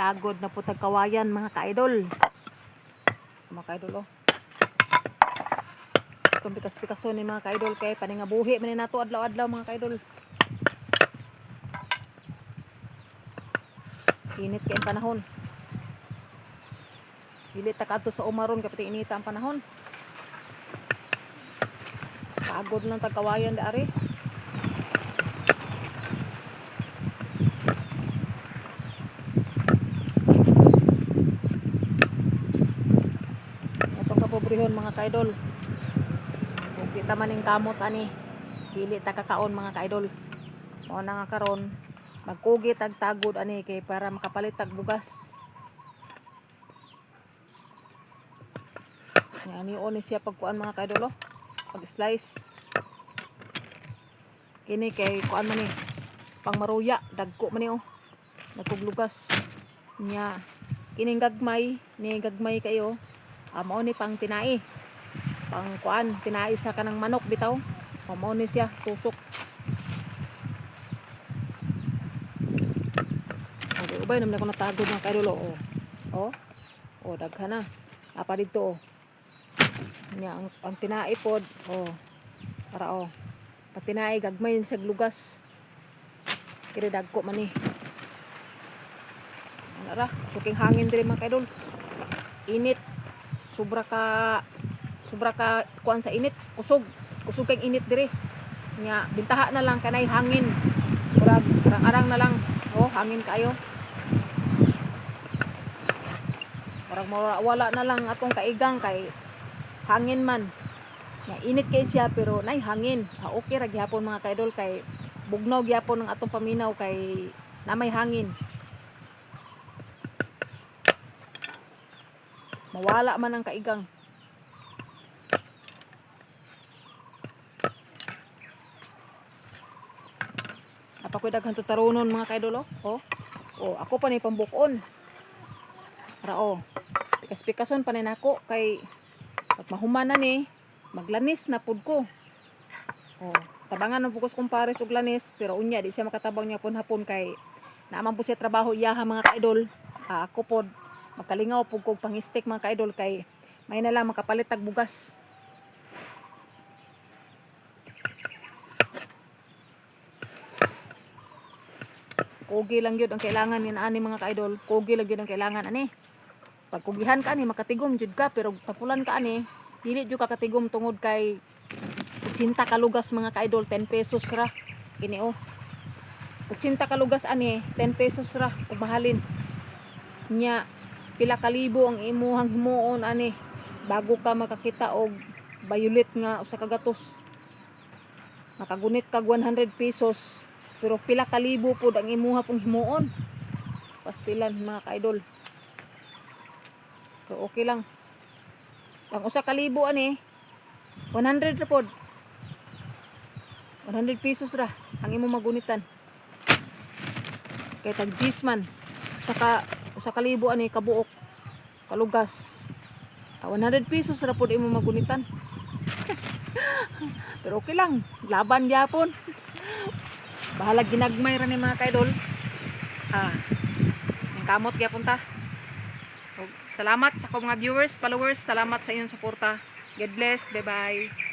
Tagod na po tagkawayan, mga ka-idol. Mga ka-idol, oh. Itong pikas-pikaso ni, mga ka-idol, kay paningabuhi man ni nato adlaw-adlaw, mga ka-idol. Init kay ang panahon. Dili ta kadto sa uma ron kay pati inita ang panahon. Pagod lang tagkawayan dari. Itong kapobrehon, mga kaidol. Kung kita man ning kamot ani, dili ta kakaon, mga kaidol. Mao na nga karon magkugi tag tagod ani kay para makapalit tag bugas. Nga ani ni siya pagkuan, mga kaidol, oh. Pag slice. Kini kay kuan man ni pang maruya, dagko man ni, oh. Nagkuglugas. Nya kining gagmay, ni gagmay kayo. Ah, mao ni pang tinai. Pang kuan, tinai sa kanang manok bitaw. O, mao ni siya tusok. Okay, ubay naman ako natagod, mga kaidol, oh. Oh. Oh, daghan na. Apa dito, oh. Nya ang tinai pod, oh. Para, oh. Pag tinai gagmay sa lugas. Kini dagko man ni. Ano ra, suking hangin diri, mga kaidol. Init. Sobra ka kuan sa init, kusog. Kusog kay init diri. Nya bintaha na lang kanay hangin. Murag arang-arang na lang. Oh, hangin kayo. Murag mawala na lang atong kaigang kay hangin man. Nya init kay siya pero nay hangin. Ah, okay ra gihapon, mga kaidol, kay bugnaw gyapon ang atong paminaw kay na may hangin. Mawala man ang kaigang. Apa ko'y daghan tataronon, mga kaidol, oh. Oh. Oh, ako pa ni pambukon. Para, oh. Pikas-pikason pa ni nako kay pag mahuman na ni, maglanis na pud ko. Oh, tabangan ng pugos kong pares og lanis pero unya di siya makatabang niya pun hapon kay naaman po siya trabaho iyaha, mga kaidol. Ah, ako pod magkalingaw pud kog pangistik, mga kaidol, kay may na lang makapalit tag bugas. Kugi lang gyud ang kailangan ni ani, mga kaidol. Kugi lang gyud ang kailangan ani. Pag kugihan ka ani makatigom jud ka, pero tapulan ka ani dili jud ka katigom tungod kay 80 ka lugas, mga kaidol, 10 pesos ra. Kini, oh. 80 ka lugas ani, 10 pesos ra ug mahalin. Nya pila ka libo ang imuhang himuon ani bago ka makakita og bayulit nga usa ka gatos. Makagunit kag 100 pesos pero pila ka libo pod ang imuha pong himuon. Pastilan, mga kaidol. Pero okay lang. Ang 1,000 ani 100 ra pod. 100 pesos ra ang imong magunitan. Kay tag G's man. 1,000 ani kabuok kalugas. Ah, 100 pesos ra pod imong magunitan. Pero okay lang, laban gyapon. Bahalag ginagmay ra ni, mga kaidol. Ah. Ang kamot gyapon ta. Og salamat sa akong mga viewers, followers, salamat sa inyong suporta. God bless. Bye-bye.